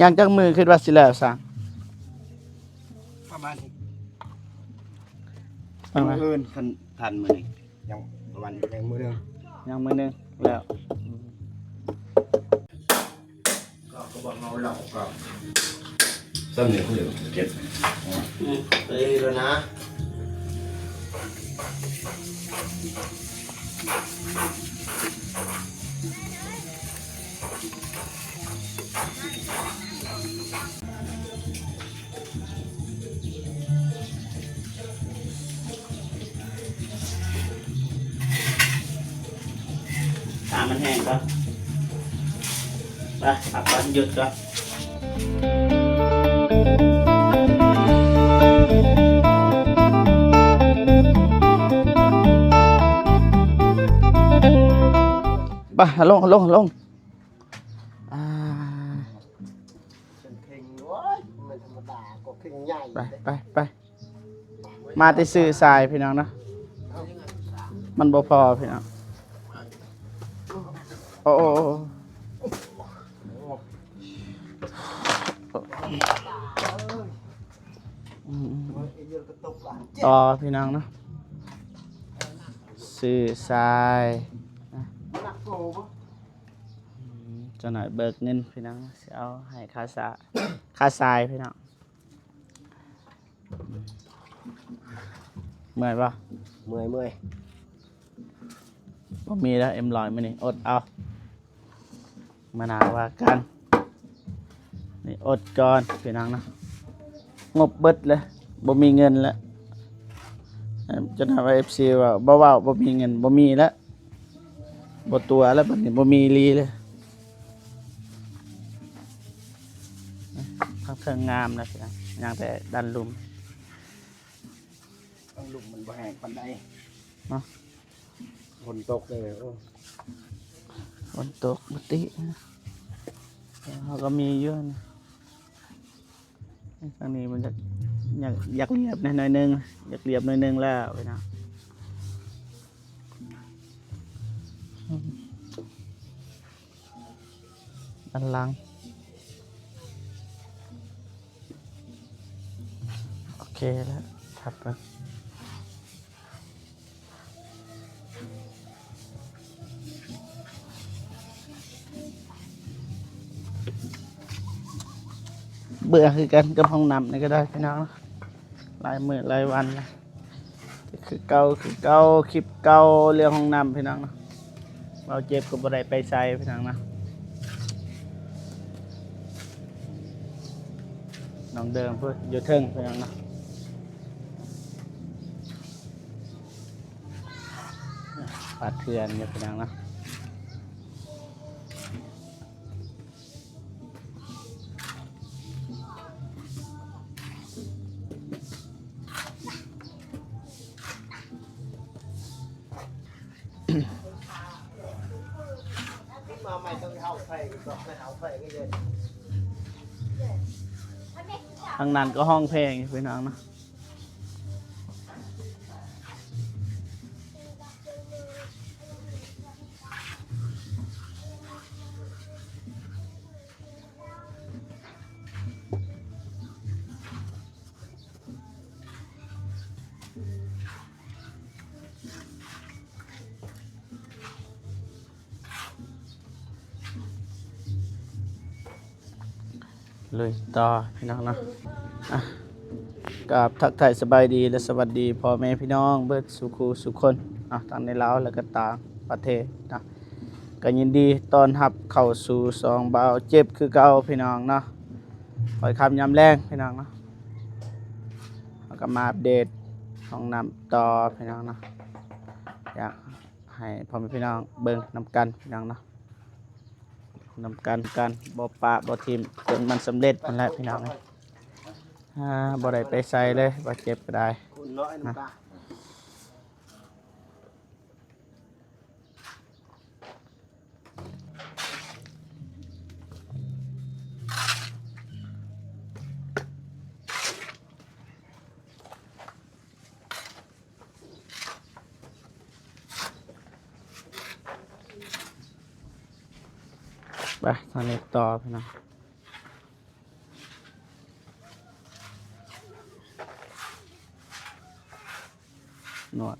ຍັງຈັກມື້ຄິດວ່າຊິແລ້ວຊ່າງ? ປະມານ ປະມານ ມື້ອື່ນ ຄັນທັນມື້ນີ້ ຍັງປະມານ ຍັງມື້ໜຶ່ງ ຍັງມື້ໜຶ່ງແລ້ວ. ກໍ ກໍບໍ່ເມົາເຫຼົ້າກໍ ສ່ຳນີ້ເຂົາເອີ້ນເກັບ ອືມ ໄປແລ້ວນະ. ຖ້າມັນແຫ້ງກ່ອນ ໄປ ພັກກ່ອນ ຢຸດກ່ອນ. ໄປ ລົງ ລົງ ລົງ ອ່າ ເຄັ່ງ ໂອ້ຍ ມັນທຳມະດາ ກໍເຄັ່ງໃຫຍ່ ໄປ ໄປ ໄປ ມາແຕ່ຊື່ຊາຍພີ່ນ້ອງເນາະ ມັນບໍ່ພໍພີ່ນ້ອງ. ໂອ້ ໂອ້ ໂອ້ ອືມ ຕໍ່ພີ່ນ້ອງເນາະ ຊື່ຊາຍ ນະ ອືມ ຈັກໜ້ອຍເບີກເງິນພີ່ນ້ອງ ຊິເອົາໃຫ້ຄ່າສາ ຄ່າຊາຍພີ່ນ້ອງ. ເມື່ອຍບໍ່? ເມື່ອຍ ເມື່ອຍ. ບໍ່ມີແລ້ວ ເອັມຮ້ອຍ ມື້ນີ້ ອົດເອົາ ມື້ໜ້າວ່າກັນ. ນີ້ອົດກ່ອນພີ່ນ້ອງເນາະ ງົບເບິດເລີຍ ບໍ່ມີເງິນແລ້ວ. ເອີ ຈົນວ່າ ເອັຟຊີ ວ່າ ບໍ່ເວົ້າ ບໍ່ມີເງິນ ບໍ່ມີແລ້ວ ບໍ່ຕົວະແລ້ວ ບັດນີ້ບໍ່ມີອີ່ຫຼີເລີຍ. ທາງເທິງງາມແລ້ວພີ່ນ້ອງ ຍັງແຕ່ດ້ານລຸ່ມ ດ້ານລຸ່ມມັນບໍ່ແຫ້ງປານໃດເນາະ ຝົນຕົກເດ້. ໂອ້ ຝົນຕົກບໍ່ຕິ ເຮົາກໍມີຢູ່ນະ. ທາງນີ້ມັນຢາກ ຢາກ ຢາກລຽບແດ່ໜ້ອຍໜຶ່ງ ຢາກລຽບໜ້ອຍໜຶ່ງແລ້ວພີ່ນ້ອງ. ອືມ ດ້ານຫຼັງ ໂອເຄແລ້ວ ທັບໄປ. ເບື່ອຄືກັນກັບຫ້ອງນ້ຳນີ້ກໍໄດ້ພີ່ນ້ອງເນາະ ຫຼາຍມື້ຫຼາຍວັນແລ້ວ ຄືເກົ່າ ຄືເກົ່າ ຄລິບເກົ່າ ເລື່ອງຫ້ອງນ້ຳພີ່ນ້ອງເນາະ. ເບົາເຈັບກໍບໍ່ໄດ້ໄປໃສພີ່ນ້ອງເນາະ ນ້ອງເດີມພຸ້ນຢູ່ເທິງພີ່ນ້ອງເນາະ. ປາເຖື່ອນຢູ່ພີ່ນ້ອງເນາະ. ທາງນັ້ນກໍຮ້ອງເພງຢູ່ພີ່ນ້ອງເນາະ. ລຸຍຕໍ່ພີ່ນ້ອງເນາະ. ອ່ະ ກາບທັກທາຍສະບາຍດີ ແລະ ສະຫວັດດີພໍ່ແມ່ພີ່ນ້ອງເບິດສູ່ຄູ່ສູ່ຄົນເນາະ ທັງໃນລາວ ແລະ ກໍຕ່າງປະເທດເນາະ. ກໍຍິນດີຕ້ອນຮັບເຂົ້າສູ່ຊ່ອງບ່າວເຈັບຄືເກົ່າພີ່ນ້ອງເນາະ. ຄ່ອຍຄ່ຳຍາມແລງພີ່ນ້ອງເນາະ ເຮົາກໍມາອັບເດດຫ້ອງນ້ຳຕໍ່ພີ່ນ້ອງເນາະ. ຢາກໃຫ້ພໍ່ແມ່ພີ່ນ້ອງເບິ່ງນຳກັນພີ່ນ້ອງເນາະ. ນຳກັນ ກັນ ບໍ່ປະບໍ່ຖິ້ມ ຈົນມັນສຳເລັດພຸ້ນແຫຼະພີ່ນ້ອງເອີຍ. ອ່າ ບໍ່ໄດ້ໄປໃສເລີຍ ບ່າວເຈັບກໍໄດ້ນະ. ໄປທາງນີ້ຕໍ່ພີ່ນ້ອງ. ນວດ.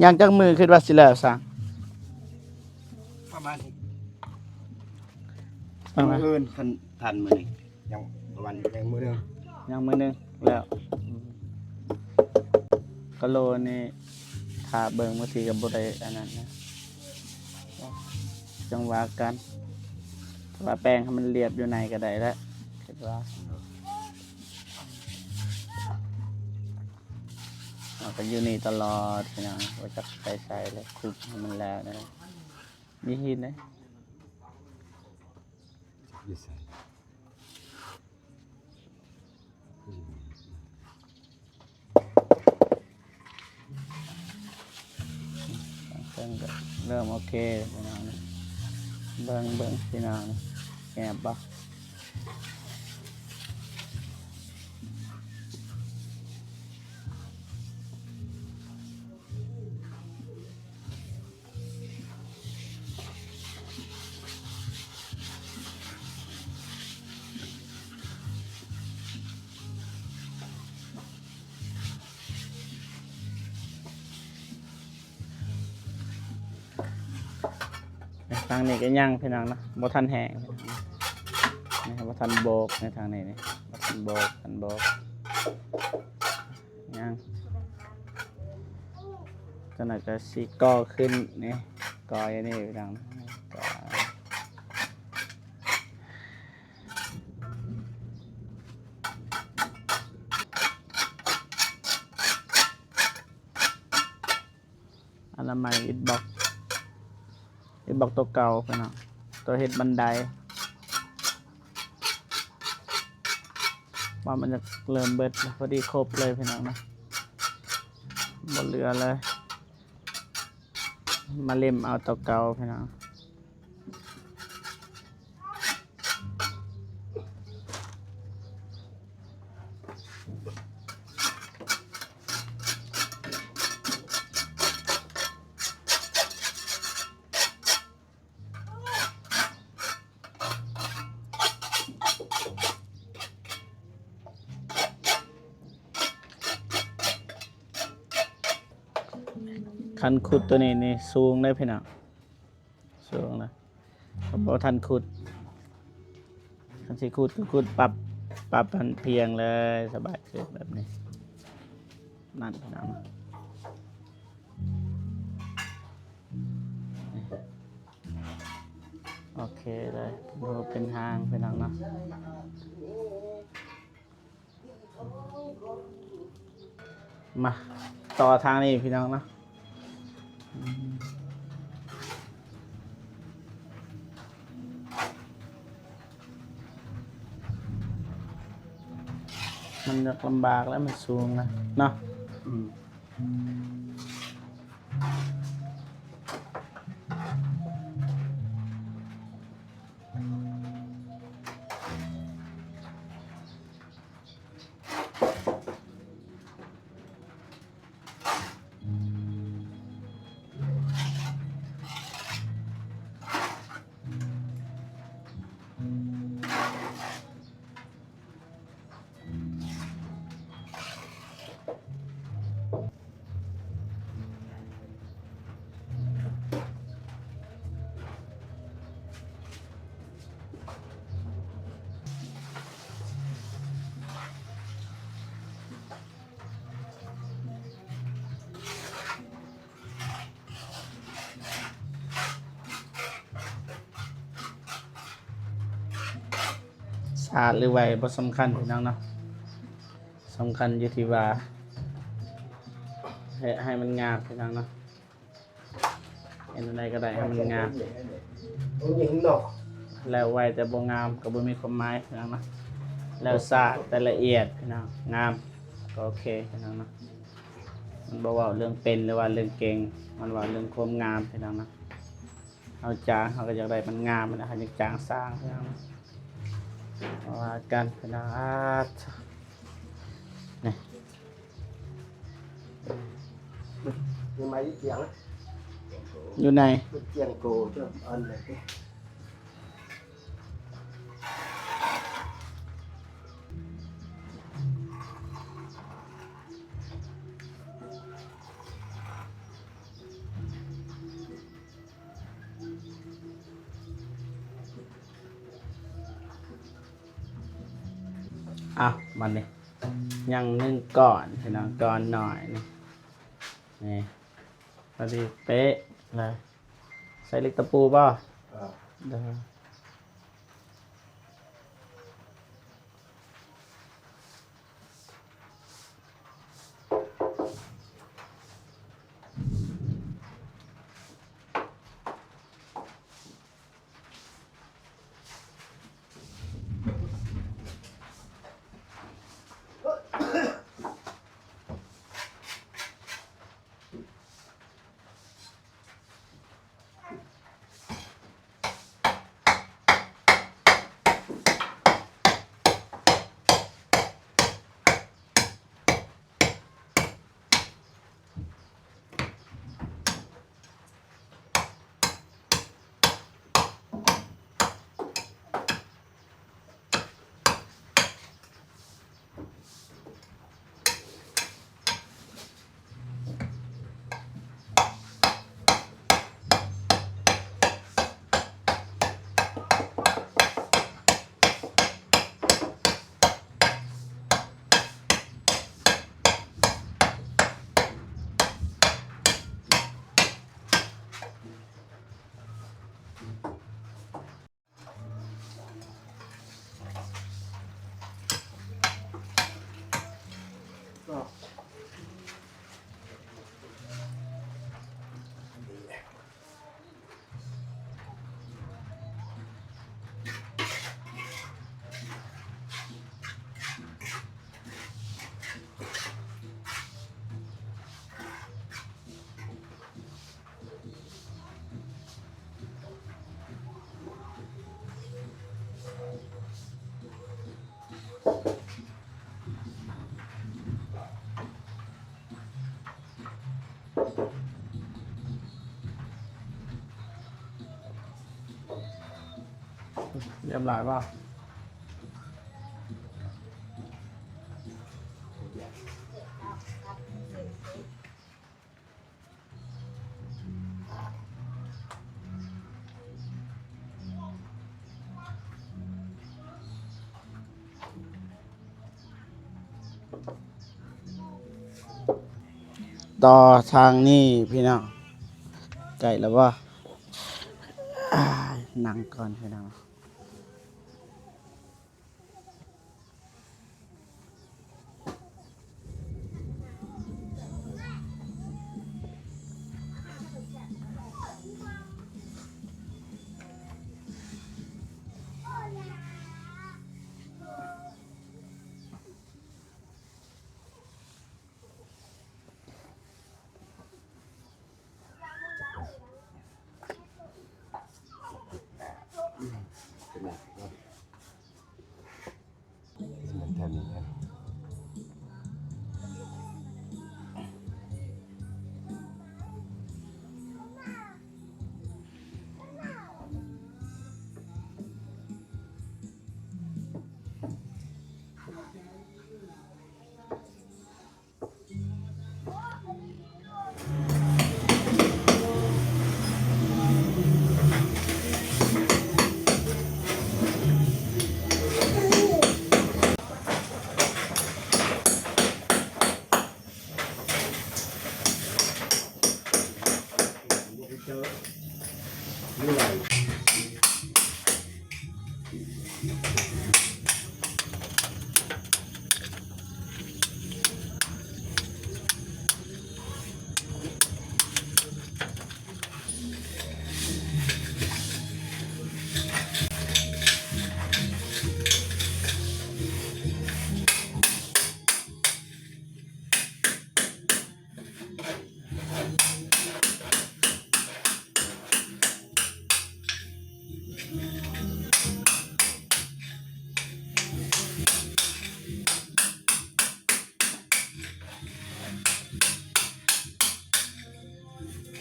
ຍັງຈັກມື້ຄິດວ່າຊິແລ້ວຊ່າງ? ປະມານນີ້ ປະມານ ມື້ອື່ນ ຄັນທັນມື້ນີ້ ຍັງປະມານ ຍັງມື້ໜຶ່ງ ຍັງມື້ໜຶ່ງແລ້ວ. ກະໂລນີ້ຖ້າເບິ່ງບາງທີກໍບໍ່ໄດ້ອັນນັ້ນນະ ຈັ່ງວ່າກັນ. ແຕ່ວ່າແປງໃຫ້ມັນລຽບຢູ່ໃນກໍໄດ້ແຫຼະ ຄິດວ່າ. ເຮົາກໍຢູ່ນີ້ຕະຫຼອດພີ່ນ້ອງ ບໍ່ຈັກໄປໃສເລີຍ ຄຸບໃຫ້ມັນແລ້ວນີ້ແຫຼະ. ມີຫີນເດ້ ຢູ່ໃສ? ເບິ່ງກໍເລີ່ມໂອເຄພີ່ນ້ອງ ເບິ່ງ ເບິ່ງພີ່ນ້ອງ ແອບບໍ່? ທາງນີ້ກໍຍັງພີ່ນ້ອງເນາະ ບໍ່ທັນແຫ້ງ ນີ້ບໍ່ທັນໂບກ ໃນທາງນີ້ນີ້ ບໍ່ທັນໂບກ ທັນໂບກ ຍັງ. ຈັກໜ້ອຍກໍຊິກໍ່ຂຶ້ນນີ້ ກໍ່ຢູ່ນີ້ພີ່ນ້ອງ ກໍ່ ອະນາໄມອິດບັອກ ອິດບັອກໂຕເກົ່າພີ່ນ້ອງ ໂຕເຮັດບັນໄດ ວ່າມັນຈະເລີ່ມເບິດແລ້ວ ພໍດີຄົບເລີຍພີ່ນ້ອງນະ ບໍ່ເຫຼືອເລີຍ ມາເລັມເອົາໂຕເກົ່າພີ່ນ້ອງ. ຄັນຂຸດໂຕນີ້ນີ້ສູງເດີພີ່ນ້ອງ ສູງນະ ບໍ່ທັນຂຸດ ຄັນຊິຂຸດກໍຂຸດປັບ ປັບໃຫ້ພຽງເລີຍ ສະບາຍຂຶ້ນແບບນີ້ ນັ້ນພີ່ນ້ອງ ໂອເຄເລີຍ ເປັນຮູບເປັນຮ່າງພີ່ນ້ອງເນາະ. ມາຕໍ່ທາງນີ້ພີ່ນ້ອງເນາະ ມັນຍາກລຳບາກແລ້ວ ມັນສູງນະເນາະ ອືມ. ສະອາດຫຼືໄວບໍ່ສຳຄັນພີ່ນ້ອງເນາະ ສຳຄັນຢູ່ທີ່ວ່າເຮັດໃຫ້ມັນງາມພີ່ນ້ອງເນາະ ເຮັດແນວໃດກໍໄດ້ໃຫ້ມັນງາມ. ແລ້ວໄວແຕ່ບໍ່ງາມກໍບໍ່ມີຄວາມໝາຍພີ່ນ້ອງເນາະ. ແລ້ວສາກແຕ່ລະອຽດພີ່ນ້ອງ ງາມ ກໍໂອເຄພີ່ນ້ອງເນາະ. ມັນບໍ່ເວົ້າເລື່ອງເປັນ ຫຼືວ່າເລື່ອງເກັ່ງ ມັນເວົ້າເລື່ອງຄວາມງາມພີ່ນ້ອງເນາະ. ເຮົາຈ້າງ ເຮົາກໍຢາກໄດ້ມັນງາມນະ ເຮົາຢາກຈ້າງຊ່າງພີ່ນ້ອງເນາະ. ວ່າກັນພີ່ນ້ອງ ອາດ ນີ້ ມີໄມ້ອີກກຽງ ຢູ່ໃນ ກຽງໂກ ເຈົ້າອັນນັ້ນ ອ້າວ ບັດນີ້ຍັງໜຶ່ງກ້ອນ ພີ່ນ້ອງ ກ້ອນໜ້ອຍນີ້ ນີ້ ພໍດີເປະເລີຍ. ໃສ່ເຫຼັກຕະປູບໍ່? ເອີ ເດີ. ເລີ່ມຫຼາຍບໍ່? ຕໍ່ທາງນີ້ພີ່ນ້ອງ ໃກ້ແລ້ວບໍ່? ອາ ນັ່ງກ່ອນພີ່ນ້ອງ. ອືມ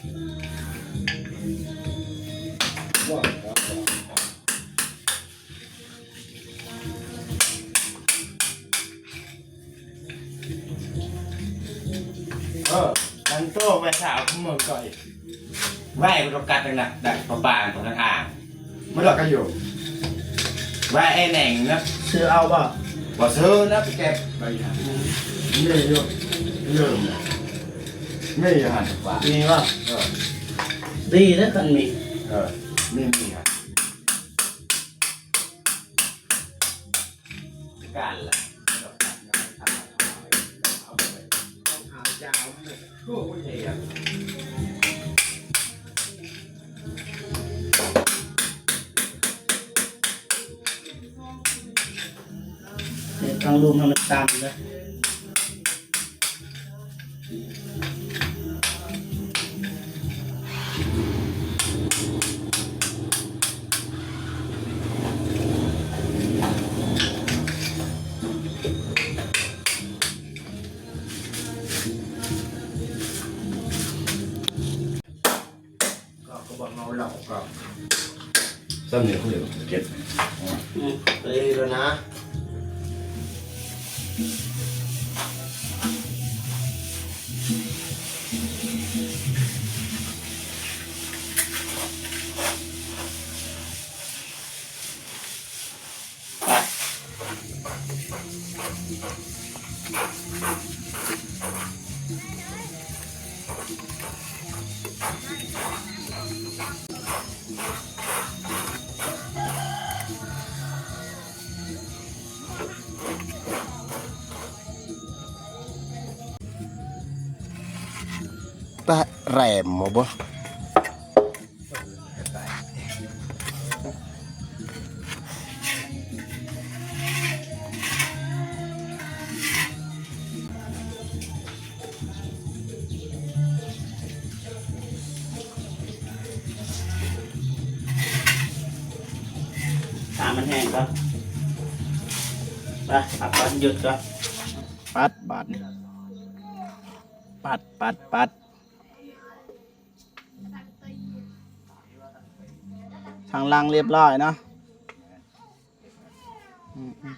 ເອີ ມັນໂຕໄປສາວເມືອງກ່ອຍ ໄວ້ບໍ່ຕ້ອງກັດໜັກ ດັກປາປາຕົງນັ້ນອ່າງ ມັນລອກກະຢູ່ ໄວ້ໄອ້ແໜງນະ ຊື້ເອົາບໍ່? ບໍ່ຊື້ນະ ໄປເກັບໄປນະ ມີຢູ່ ລືມນະ ມີຢູ່ຫັ້ນວ່າ ມີບໍ່? ເອີ ດີເດ້ຄັນມີ ເອີ ມີ ມີຫັ້ນ ການລະ ເຮັດທາງລຸ່ມໃຫ້ມັນຕ່ຳເດີ. ກໍ ກໍບໍ່ເມົາເຫຼົ້າກໍ ສ່ຳນີ້ຄົນດຽວເຈັດ ອືມ ໄປແລ້ວນະ. ຕະແຣມບໍ່? ຖ້າມັນແຫ້ງກ່ອນ ໄປ ພັກກ່ອນ ຢຸດກ່ອນ ປັດບາດນີ້ ປັດ ປັດ ປັດ. ທາງຫຼັງລຽບຮ້ອຍເນາະ ອືມ ອືມ.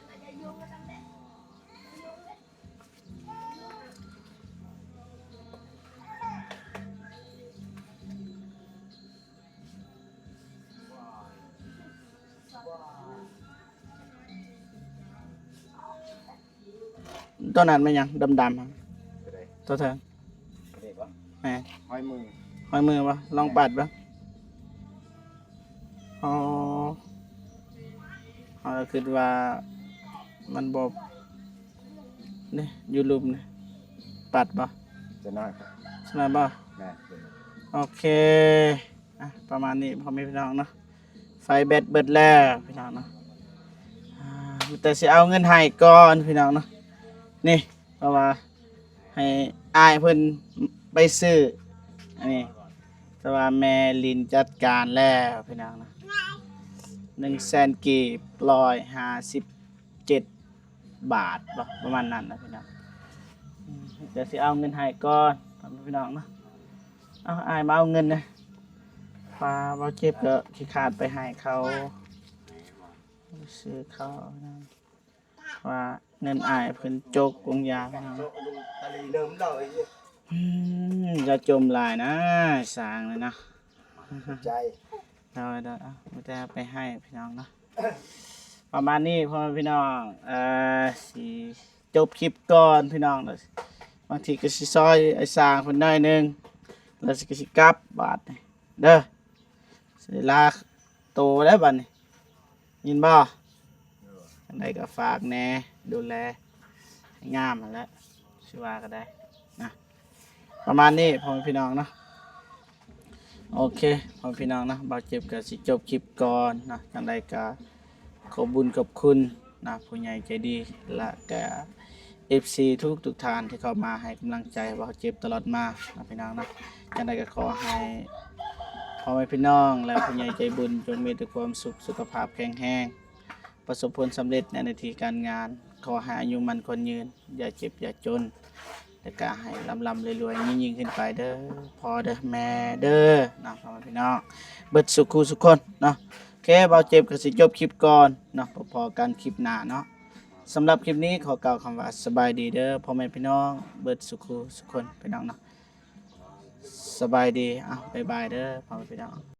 ຕົວນັ້ນແມ່ນຫຍັງ? ດຳໆ ຕົວໃດ? ຕົວເທິງ ນີ້ບໍ່? ແມ່ນ ຮອຍມື ຮອຍມືບໍ່? ລອງປາດເບິ່ງ. ອໍ ເຮົາກໍຄິດວ່າມັນບໍ່ ນີ້ ຢູ່ລຸ່ມນີ້ ປາດບໍ່? ຈະໜ້ອຍ ຈະໜ້ອຍບໍ່? ແມ່ນ ໂອເຄ. ອ່ະ ປະມານນີ້ ພໍ່ແມ່ພີ່ນ້ອງເນາະ ໄຟແບັດເບິດແລ້ວພີ່ນ້ອງເນາະ ອ່າ ມີແຕ່ຊິເອົາເງິນໃຫ້ກ່ອນພີ່ນ້ອງເນາະ ນີ້ ເພາະວ່າໃຫ້ອ້າຍເພິ່ນໄປຊື້ ອັນນີ້ ແຕ່ວ່າແມ່ລິນຈັດການແລ້ວພີ່ນ້ອງເນາະ ໜຶ່ງແສນກີບ ຮ້ອຍຫ້າສິບເຈັດ ບາດບໍ່ ປະມານນັ້ນນະພີ່ນ້ອງ ອືມ ດຽວຊິເອົາເງິນໃຫ້ກ່ອນ ພີ່ນ້ອງເນາະ ເອົາ ອ້າຍມາເອົາເງິນນະ ວ່າບໍ່ເຈັບກໍຂີ້ຄ້ານໄປໃຫ້ເຂົາ ຊື້ເຂົ້າ ວ່າເງິນອ້າຍເພິ່ນຈົກກົງຢາພີ່ນ້ອງ ອືມ ຢ່າຈົ່ມຫຼາຍນະ ສ້າງເລີຍເນາະ ໃຈ ໂດຍໆ ເອົາ ມີແຕ່ເອົາໄປໃຫ້ພີ່ນ້ອງເນາະ ປະມານນີ້ພໍ່ແມ່ພີ່ນ້ອງ ເອີ ຊິຈົບຄລິບກ່ອນພີ່ນ້ອງ ບາງທີກໍຊິຊ່ອຍໄອ້ຊ່າງເພິ່ນໜ້ອຍໜຶ່ງ ແລ້ວກໍຊິກັບບາດນີ້ເດີ ຊິລາໂຕແລ້ວບາດນີ້ ຍິນບໍ່? ໂດຍ ຈັ່ງໃດກໍຝາກແດ່ ດູແລໃຫ້ງາມຫັ້ນແຫຼະ ຊິວ່າກໍໄດ້ນະ ປະມານນີ້ພໍ່ແມ່ພີ່ນ້ອງເນາະ ໂອເຄ ພໍ່ແມ່ພີ່ນ້ອງເນາະ ບ່າວເຈັບກໍຊິຈົບຄລິບກ່ອນເນາະ ຈັ່ງໃດກໍຂອບບຸນຂອບຄຸນນະ ຜູ້ໃຫຍ່ໃຈດີ ແລະກະເອັຟຊີທຸກໆທ່ານທີ່ເຂົ້າມາໃຫ້ກຳລັງໃຈບ່າວເຈັບຕະຫຼອດມາເນາະ ພີ່ນ້ອງເນາະ ຈັ່ງໃດກໍຂໍໃຫ້ພໍ່ແມ່ພີ່ນ້ອງ ແລະຜູ້ໃຫຍ່ໃຈບຸນ ຈົ່ງມີແຕ່ຄວາມສຸກ ສຸຂະພາບແຂງແຮງ ປະສົບຜົນສຳເລັດໃນໜ້າທີ່ການງານ ຂໍໃຫ້ອາຍຸໝັ້ນຂວັນຍືນ ຢ່າເຈັບຢ່າຈົນ ແລ້ວກະໃຫ້ລ່ຳໆລວຍໆຍິ່ງໆຂຶ້ນໄປເດີ ພໍ່ເດີ ແມ່ເດີເນາະ ພໍ່ແມ່ພີ່ນ້ອງ ເບິດສູ່ຄູ່ສູ່ຄົນເນາະ. ໂອເຄ ບ່າວເຈັບກໍຊິຈົບຄລິບກ່ອນເນາະ ພໍ້ກັນຄລິບໜ້າເນາະ. ສຳລັບຄລິບນີ້ຂໍກ່າວຄຳວ່າສະບາຍດີເດີ ພໍ່ແມ່ພີ່ນ້ອງ ເບິດສູ່ຄູ່ສູ່ຄົນ ພີ່ນ້ອງເນາະ. ສະບາຍດີ ເອົ້າ ບາຍບາຍເດີ ພໍ່ແມ່ພີ່ນ້ອງ.